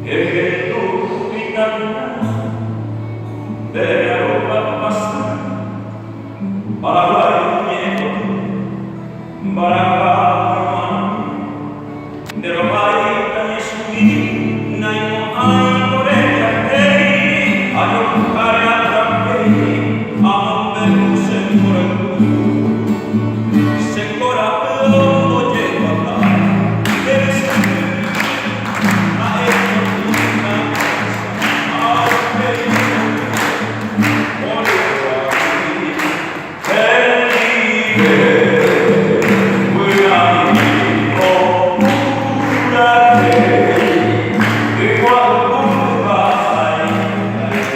Ehendu mitãkuña, nde arovapasy, Paraguái ñe'ẽpoty, mbaraka oimo'ãmi, nde rovái tañesũmi, naimo'ãi ore jahéi, ajokukáre atrampéi, amombe'u che mborayhu. Che korapy ombojeguapa, nde resapy, ha'e oñohũta ha upéi oñohũ orykuágui hendive vy'a'i opurahéi yguasu sái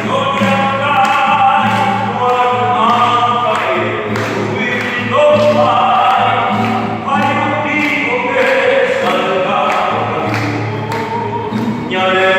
ndojakái kuaru'ã mba'e chugui ndopái ha jupi oke salga ohayhu ñane.